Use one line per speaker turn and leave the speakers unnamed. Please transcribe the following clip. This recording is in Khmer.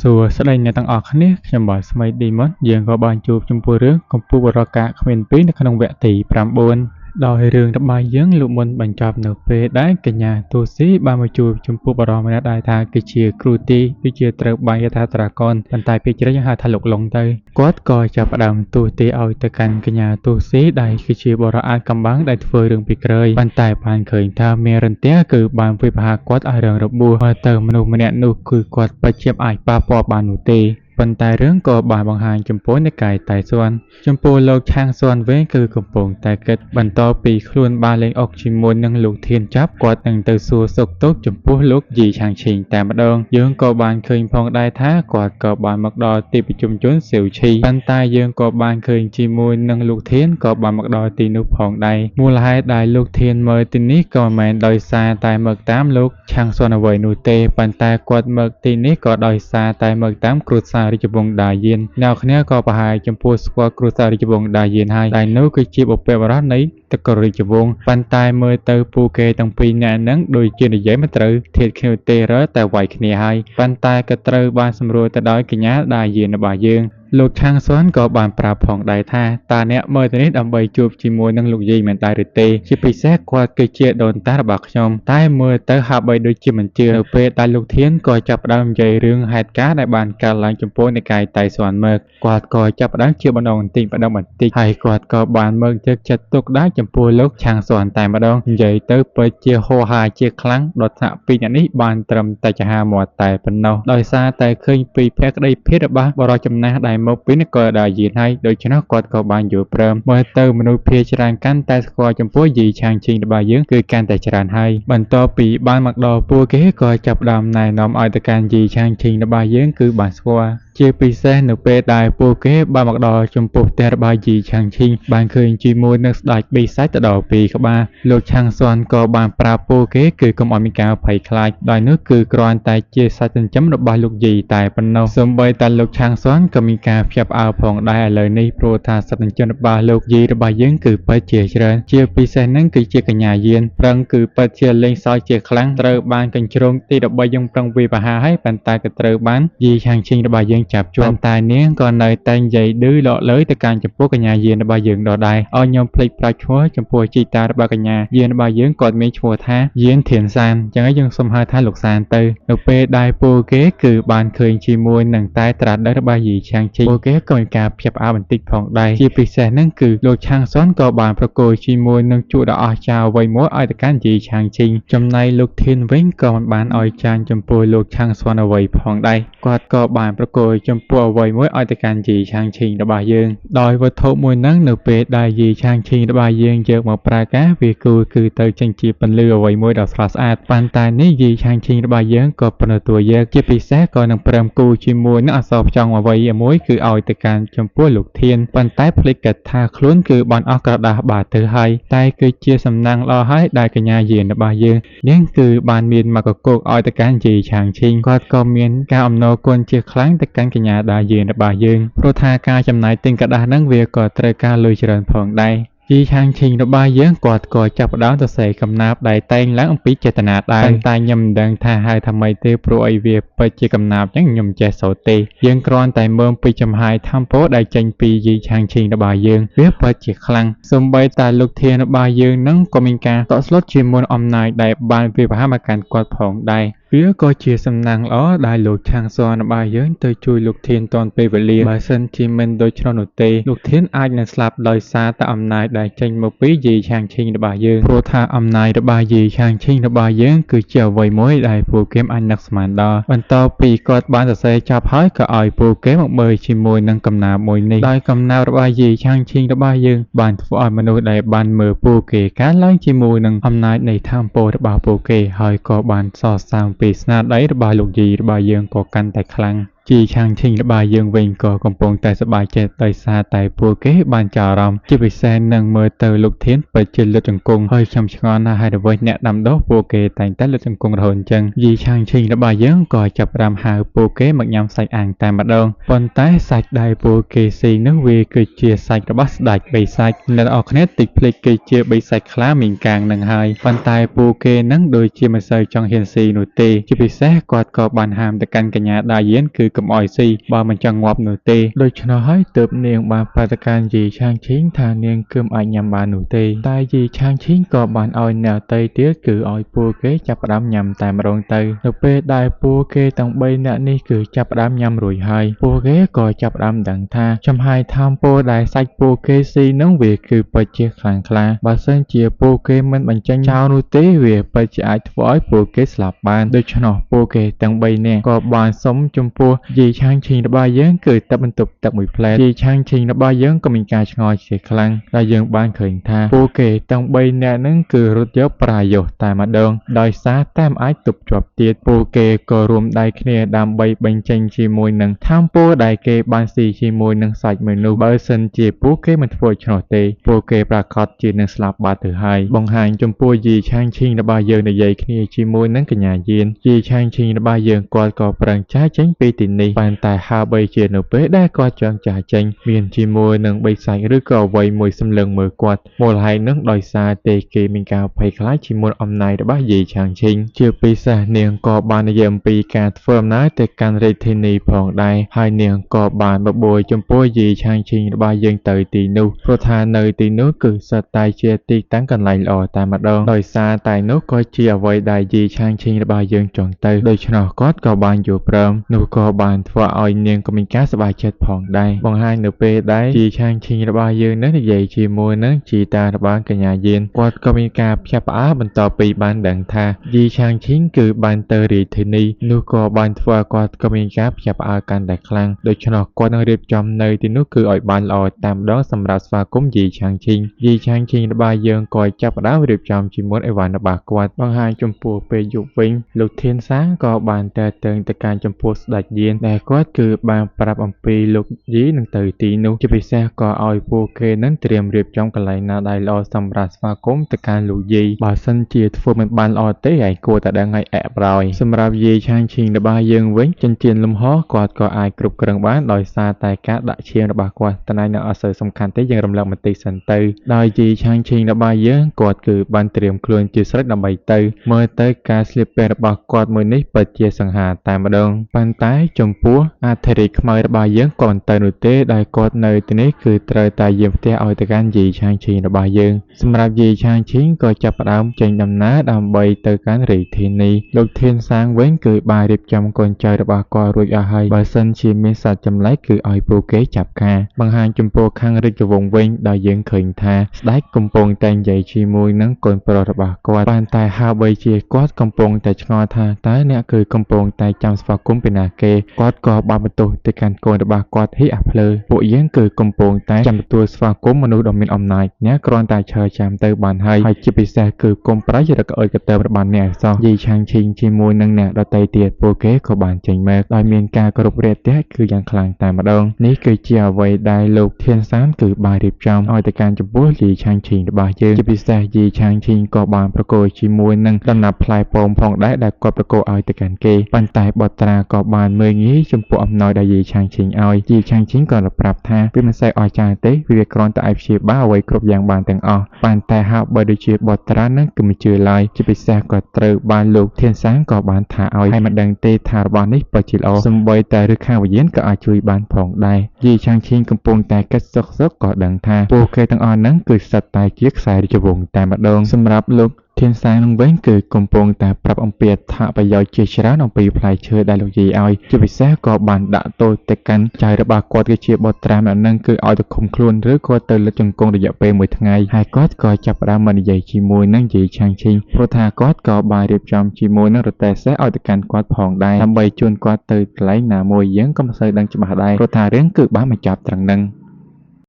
សួស្តីអ្នកទាំងអស់គ្នាខ្ញុំបាទស្មីឌីមុនយើងក៏បានជួបចំពោះរឿងកំពូលបរកាគ្មានពីរនៅក្នុងវគ្គទី9ដោយរឿងរបស់យើងលោកមុនបញ្ចប់នៅពេលដែលកញ្ញាទូស៊ីបានមកជួបចំពោះបរិសម្នាក់ដែលថាគឺជាគ្រូទីគឺជាត្រូវបានគេថាត្រាកនប៉ុន្តែពេលជ្រៅយើងហៅថាលោកឡុងទៅគាត់ក៏ចាប់ផ្ដើមទូទីឲ្យទៅកាន់កញ្ញាទូស៊ីដែលគឺជាបរិអាចកំបាំងដែលធ្វើរឿងពីក្រោយប៉ុន្តែបានឃើញថាមានរន្ទះគឺបានវិភាគាត់ឲ្យរឿងរបួសមើលទៅមនុស្សម្នាក់នោះគឺគាត់ពិតជាអាចប៉ះពាល់បាននោះទេប៉ុន្តែរឿងក៏បានបង្ហាញចំពោះនិកាយតៃសួនចំពោះលោកឆាងសួនវិញគឺកំពុងតែគិតបន្តពីខ្លួនបានលេងអុកជាមួយនឹងលោកធានចាប់គាត់នឹងទៅសួរសុខទុក្ខចំពោះលោកយីឆាងឈីងតែម្ដងយើងក៏បានឃើញផងដែរថាគាត់ក៏បានមកដល់ទីប្រជុំជនសៀវឈីប៉ុន្តែយើងក៏បានឃើញជាមួយនឹងលោកធានក៏បានមកដល់ទីនោះផងដែរមូលហេតុដែលលោកធានមើលទីនេះក៏មិនមែនដោយសារតែមកតាមលោកឆាងសួនអ្វីនោះទេប៉ុន្តែគាត់មកទីនេះក៏ដោយសារតែមកតាមគ្រួសាររាជវង្សដាយានអ្នកគ្នាក៏ប្រហែលចំពោះស្គាល់គ្រួសាររាជវង្សដាយានហើយដែលនោះគឺជាបុព្វបុរសនៃតករាជវង្សប៉ុន្តែមើលទៅពួកគេទាំងពីរនាក់ហ្នឹងដូចជានិយាយមិនត្រូវធៀបគ្នាទេរើតែវាយគ្នាហើយប៉ុន្តែក៏ត្រូវបានសម្រួលទៅដោយកញ្ញាដាយានរបស់យើងលោកឆាងសួនក៏បានប្រាប់ផងដែរថាតើអ្នកមើលទៅនេះដើម្បីជួបជាមួយនឹងលោកយាយមែនដែរឬទេជាពិសេសគាត់គឺជាដូនតារបស់ខ្ញុំតែមើលទៅហាក់បីដូចជាមិនជឿនៅពេលដែលលោកធានក៏ចាប់ផ្ដើមនិយាយរឿងហេតុការណ៍ដែលបានកើតឡើងចំពោះនិកាយតៃសួនមកគាត់ក៏ចាប់ផ្ដើមជាបណ្ដងបន្តិចម្ដងបន្តិចហើយគាត់ក៏បានមើលទឹកចិត្តទុកដែរចំពោះលោកឆាងសួនតែម្ដងនិយាយទៅពិតជាហោហាជាខ្លាំងដល់ថ្នាក់ពីរអ្នកនេះបានត្រឹមតែចាហាមាត់តែប៉ុណ្ណោះដោយសារតែឃើញពីភក្តីភាពរបស់បរិចំណាស់ដែលមកពីនគរដាយានហើយដូច្នោះគាត់ក៏បានយល់ព្រមមើលទៅមនុស្សភាគច្រើនកាន់តែស្គាល់ចំពោះយីឆាងឈីងរបស់យើងគឺកាន់តែច្រើនហើយបន្ទាប់ពីបានមកដល់ពួកគេក៏ចាប់ផ្ដើមណែនាំឲ្យទៅកាន់យីឆាងឈីងរបស់យើងគឺបានស្គាល់ជាពិសេសនៅពេលដែលពួកគេបានមកដល់ចំពោះផ្ទះរបស់យីឆាងឈីងបានឃើញជាមួយនឹងស្ដេចបិសាចទៅដល់ពីរក្បាលលោកឆាងសួនក៏បានប្រាប់ពួកគេគឺកុំឲ្យមានការភ័យខ្លាចដោយនោះគឺគ្រាន់តែជាសត្វចិញ្ចឹមរបស់លោកយីតែប៉ុណ្ណោះសូម្បីតែលោកឆាងសួនក៏មានការភ្ញាក់ផ្អើលផងដែរឥឡូវនេះព្រោះថាសត្វចិញ្ចឹមរបស់លោកយីរបស់យើងគឺពិតជាច្រើនជាពិសេសនឹងគឺជាកញ្ញាយានប្រឹងគឺពិតជាលេងសើចជាខ្លាំងត្រូវបានកញ្ជ្រោងទី13យើងប្រឹងវាយប្រហារហើយប៉ុន្តែក៏ត្រូវបានយីឆាងឈីងរបស់យើងចាប់ជាប់ប៉ុន្តែនាងក៏នៅតែនិយាយឌឺលក់លើទៅកាន់ចំពោះកញ្ញាយានរបស់យើងដដែលឲ្យខ្ញុំភ្លេចប្រាច់ឈ្មោះចំពោះជីតារបស់កញ្ញាយានរបស់យើងគាត់មានឈ្មោះថាយានធានសានអញ្ចឹងយើងសូមហៅថាលោកសានទៅនៅពេលដែលពួកគេគឺបានឃើញជាមួយនឹងតែត្រាស់ដឹងរបស់យីឆាងឈីងពួកគេក៏មានការភ្ញាក់ផ្អើលបន្តិចផងដែរជាពិសេសហ្នឹងគឺលោកឆាងសួនក៏បានប្រគល់ជាមួយនឹងជក់ដ៏អស្ចារ្យអ្វីមួយឲ្យទៅកាន់យីឆាងឈីងចំណែកលោកធានវិញក៏មិនបានឲ្យចាញ់ចំពោះលោកឆាងសួនអ្វីផងដែរគាត់ក៏បានប្រគល់ចំពោះអ្វីមួយឲ្យទៅកាន់យីឆាងឈីងរបស់យើងដោយវត្ថុមួយហ្នឹងនៅពេលដែលយីឆាងឈីងរបស់យើងយកមកប្រើការវាគូគឺទៅចេញជាពន្លឺអ្វីមួយដ៏ស្រស់ស្អាតប៉ុន្តែនេះយីឆាងឈីងរបស់យើងក៏ប្រទទួលយកជាពិសេសក៏នឹងព្រមគូជាមួយនឹងអក្សរផ្ចង់អ្វីមួយគឺឲ្យទៅកាន់ចំពោះលោកធានប៉ុន្តែភ្លេចគិតថាខ្លួនគឺបានអស់ក្រដាសបាទទៅហើយតែគឺជាសំណាងល្អហើយដែលកញ្ញាយានរបស់យើងនាងគឺបានមានមកកកឲ្យទៅកាន់យីឆាងឈីងគាត់ក៏មានការអំណរគុណជាខ្លាំងទៅកាន់កញ្ញាដាយានរបស់យើងព្រោះថាការចំណាយទិញក្រដាសហ្នឹងវាក៏ត្រូវការលុយច្រើនផងដែរយីឆាងឈីងរបស់យើងគាត់ក៏ចាប់ផ្ដើមសរសេរកំណាព្យដែលតែងឡើងអំពីចេតនាដែរប៉ុន្តែខ្ញុំមិនដឹងថាហៅថាម៉េចទេព្រោះអីវាពិតជាកំណាព្យអញ្ចឹងខ្ញុំមិនចេះសូត្រទេយើងគ្រាន់តែមើលពីចំហាយធម្មពលដែលចេញពីយីឆាងឈីងរបស់យើងវាពិតជាខ្លាំងសូម្បីតែលោកធានរបស់យើងនឹងក៏មានការតក់ស្លុតជាមួយអំណាចដែលបានវាយប្រហារមកកាន់គាត់ផងដែរវាក៏ជាសំណាងល្អដែលលោកឆាងសួនរបស់យើងទៅជួយលោកធានទាន់ពេលវេលាបើសិនជាមិនដូច្នោះនោះទេលោកធានអាចនឹងស្លាប់ដោយសារតែអំណាចដែលចេញមកពីយីឆាងឈីងរបស់យើងព្រោះថាអំណាចរបស់យីឆាងឈីងរបស់យើងគឺជាអ្វីមួយដែលពួកគេអាចនឹកស្មានដល់បន្ទាប់ពីគាត់បានសរសេរចប់ហើយក៏ឲ្យពួកគេមកមើលជាមួយនឹងកំណាព្យមួយនេះដោយកំណាព្យរបស់យីឆាងឈីងរបស់យើងបានធ្វើឲ្យមនុស្សដែលបានមើលពួកគេកើនឡើងជាមួយនឹងអំណាចនៃធម៌ពលរបស់ពួកគេហើយក៏បានសរសើរពីស្នាដៃរបស់លោកយីរបស់យើងក៏កាន់តែខ្លាំងជីឆាងឈីងរបស់យើងវិញក៏កំពុងតែសប្បាយចិត្តដោយសារតែពួកគេបានចាប់អារម្មណ៍ជាពិសេសនឹងមើលទៅលោកធានពិតជាលុតជង្គង់ហើយខ្ញុំឆ្ងល់ណាស់ហេតុអ្វីអ្នកដាំដុះពួកគេតែងតែលុតជង្គង់រហូតអញ្ចឹងយីឆាងឈីងរបស់យើងក៏ចាប់ផ្ដើមហៅពួកគេមកញ៉ាំសាច់អាំងតែម្ដងប៉ុន្តែសាច់ដែលពួកគេស៊ីនោះវាគឺជាសាច់របស់ស្ដេចបិសាចអ្នកនរគ្នាតិចភ្លេចគឺជាបិសាចខ្លាមីងកាងនឹងហើយប៉ុន្តែពួកគេនឹងដូចជាមិនសូវចង់ហ៊ានស៊ីនោះទេជាពិសេសគាត់ក៏បានហាមទៅកាន់កញ្ញាដាយានគឺ កុំឲ្យស៊ីបើមិនចង់ងាប់នោះទេដូច្នោះហើយទើបនាងបានប្រតិកម្មយីឆាងឈីងថានាងគឺមិនអាចញ៉ាំបាននោះទេតែយីឆាងឈីងក៏បានឲ្យអ្នកដទៃទៀតគឺឲ្យពួកគេចាប់ផ្ដើមញ៉ាំតែម្ដងទៅនៅពេលដែលពួកគេទាំង3នាក់នេះគឺចាប់ផ្ដើមញ៉ាំរួចហើយពួកគេក៏ចាប់ផ្ដើមដឹងថាចំហាយថាមពលដែលសាច់ពួកគេស៊ីនឹងវាគឺពិតជាខ្លាំងក្លាបើសិនជាពួកគេមិនបញ្ចេញចោលនោះទេវាពិតជាអាចធ្វើឲ្យពួកគេស្លាប់បានដូច្នោះពួកគេទាំង3នាក់ក៏បានសុំចំពោះយីឆាងឈីងរបស់យើងគឺទឹកបន្ទប់ទឹកមួយផ្លែតយីឆាងឈីងរបស់យើងក៏មានការឆ្ងល់ជាខ្លាំងដែលយើងបានឃើញថាពួកគេទាំង3នាក់នឹងគឺរត់យកប្រាយុតែម្ដងដោយសារតែមិនអាចទប់ជាប់ទៀតពួកគេក៏រួមដៃគ្នាដើម្បីបញ្ចេញជាមួយនឹងថាមពលដែលគេបានស៊ីជាមួយនឹងសាច់មនុស្សបើសិនជាពួកគេមិនធ្វើដូច្នោះទេពួកគេប្រាកដជានឹងស្លាប់បាត់ទៅហើយបង្ហាញចំពោះយីឆាងឈីងរបស់យើងនិយាយគ្នាជាមួយនឹងកញ្ញាយានយីឆាងឈីងរបស់យើងគាត់ក៏ប្រឹងចាកចេញពីទីនេះប៉ុន្តែហាក់បីជានៅពេលដែលគាត់ចង់ចាកចេញមានជាមួយនឹងបិសាចឬក៏អ្វីមួយសម្លឹងមើលគាត់មូលហេតុនឹងដោយសារតែគេមានការភ័យខ្លាចជាមួយអំណាចរបស់យីឆាងឈីងជាពិសេសនាងក៏បាននិយាយអំពីការធ្វើដំណើរទៅកាន់រាជធានីផងដែរហើយនាងក៏បានបបួលចំពោះយីឆាងឈីងរបស់យើងទៅទីនោះព្រោះថានៅទីនោះគឺសុទ្ធតែជាទីតាំងកន្លែងល្អតែម្ដងដោយសារតែនោះក៏ជាអ្វីដែលយីឆាងឈីងរបស់យើងចង់ទៅដូច្នោះគាត់ក៏បានយល់ព្រមនោះក៏បានធ្វើឲ្យនាងក៏មានការសប្បាយចិត្តផងដែរបង្ហាញនៅពេលដែលយីឆាងឈីងរបស់យើងនឹងនិយាយជាមួយនឹងជីតារបស់កញ្ញាយានគាត់ក៏មានការភ្ញាក់ផ្អើលបន្ទាប់ពីបានដឹងថាយីឆាងឈីងគឺបានទៅរាជធានីនោះក៏បានធ្វើឲ្យគាត់ក៏មានការភ្ញាក់ផ្អើលកាន់តែខ្លាំងដូច្នោះគាត់នឹងរៀបចំនៅទីនោះគឺឲ្យបានល្អតាមដងសម្រាប់ស្វាគមន៍យីឆាងឈីងយីឆាងឈីងរបស់យើងក៏ចាប់ផ្ដើមរៀបចំជាមួយអីវ៉ាន់របស់គាត់បង្ហាញចំពោះពេលយប់វិញលោកធានសាងក៏បានតេតឹងទៅកាន់ចំពោះស្ដេចយានដែលគាត់គឺបានប្រាប់អំពីលោកយីនឹងទៅទីនោះជាពិសេសក៏ឲ្យពួកគេនឹងត្រៀមរៀបចំកន្លែងណាដែលល្អសម្រាប់ស្វាគមន៍ទៅកាន់លោកយីបើសិនជាធ្វើមិនបានល្អទេឯងគួរតែដឹងឲ្យអែប្រោយសម្រាប់យីឆាងឈីងរបស់យើងវិញចិញ្ចៀនលំហគាត់ក៏អាចគ្រប់គ្រងបានដោយសារតែការដាក់ឈាមរបស់គាត់តែនៅអត់សូវសំខាន់ទេយើងរំលឹកបន្តិចសិនទៅដោយយីឆាងឈីងរបស់យើងគាត់គឺបានត្រៀមខ្លួនជាស្រេចដើម្បីទៅមើលទៅការស្លៀកពាក់របស់គាត់មួយនេះពិតជាសង្ហាតែម្ដងប៉ុន្តែចំពោះអធិរាជខ្មៅរបស់យើងក៏មិនទៅនោះទេដោយគាត់នៅទីនេះគឺត្រូវតែយាមផ្ទះឲ្យទៅកាន់យីឆាងឈីងរបស់យើងសម្រាប់យីឆាងឈីងក៏ចាប់ផ្ដើមចេញដំណើរដើម្បីទៅកាន់រាជធានីលោកធានសាងវិញគឺបានរៀបចំកូនចៅរបស់គាត់រួចអស់ហើយបើសិនជាមានសត្វចម្លែកគឺឲ្យពួកគេចាប់ការបង្ហាញចំពោះខាងរាជវង្សវិញដោយយើងឃើញថាស្ដេចកំពុងតែនិយាយជាមួយនឹងកូនប្រុសរបស់គាត់ប៉ុន្តែហាក់បីជាគាត់កំពុងតែឆ្ងល់ថាតើអ្នកគឺកំពុងតែចាំស្វាគមន៍ពីណាគេគាត់ក៏បានបន្ទោសទៅកាន់កូនរបស់គាត់ហីអាភ្លើពួកយើងគឺកំពុងតែចាំទទួលស្វាគមន៍មនុស្សដ៏មានអំណាចអ្នកគ្រាន់តែឈរចាំទៅបានហើយហើយជាពិសេសគឺកុំប្រៃរកអើយកតើរបស់អ្នកសោះយីឆាងឈីងជាមួយនឹងអ្នកដទៃទៀតពួកគេក៏បានចេញមកដោយមានការគោរពរាក់ទាក់គឺយ៉ាងខ្លាំងតែម្ដងនេះគឺជាអ្វីដែលលោកធានសានគឺបានរៀបចំឲ្យទៅកាន់ចំពោះយីឆាងឈីងរបស់យើងជាពិសេសយីឆាងឈីងក៏បានប្រគល់ជាមួយនឹងដំណាប់ផ្លែប៉ោមផងដែរដែលគាត់ប្រគល់ឲ្យទៅកាន់គេប៉ុន្តែបត្រាក៏បានមើលងាយចំពោះអំណោយដែលយីឆាងឈីងឲ្យយីឆាងឈីងក៏ប្រាប់ថាវាមិនសូវអស្ចារ្យទេវាគ្រាន់តែអាចព្យាបាលអ្វីគ្រប់យ៉ាងបានទាំងអស់ប៉ុន្តែហាក់បីដូចជាបត្រានឹងគឺមិនជឿឡើយជាពិសេសក៏ត្រូវបានលោកធានសាងក៏បានថាឲ្យហើយមិនដឹងទេថារបស់នេះពិតជាល្អសូម្បីតែឬខាងវិញ្ញាណក៏អាចជួយបានផងដែរយីឆាងឈីងកំពុងតែគិតសុកៗក៏ដឹងថាពួកគេទាំងអស់ហ្នឹងគឺសុទ្ធតែជាខ្សែរាជវង្សតែម្ដងសម្រាប់លោកធានសាងនឹងវិញគឺកំពុងតែប្រាប់អំពីអត្ថប្រយោជន៍ជាច្រើនអំពីផ្លែឈើដែលលោកយាយឲ្យជាពិសេសក៏បានដាក់ទោសទៅកាន់ចៅរបស់គាត់គឺជាបុត្រាម្នាក់នឹងគឺឲ្យទៅឃុំខ្លួនឬក៏ទៅលិចជង្គង់រយៈពេលមួយថ្ងៃហើយគាត់ក៏ចាប់ផ្ដើមមកនិយាយជាមួយនឹងយាយឆាងឈីងព្រោះថាគាត់ក៏បានរៀបចំជាមួយនឹងរទេះសេះឲ្យទៅកាន់គាត់ផងដែរដើម្បីជូនគាត់ទៅកន្លែងណាមួយយើងក៏មិនសូវដឹងច្បាស់ដែរព្រោះថារឿងគឺបានបញ្ចប់ត្រឹមហ្នឹង។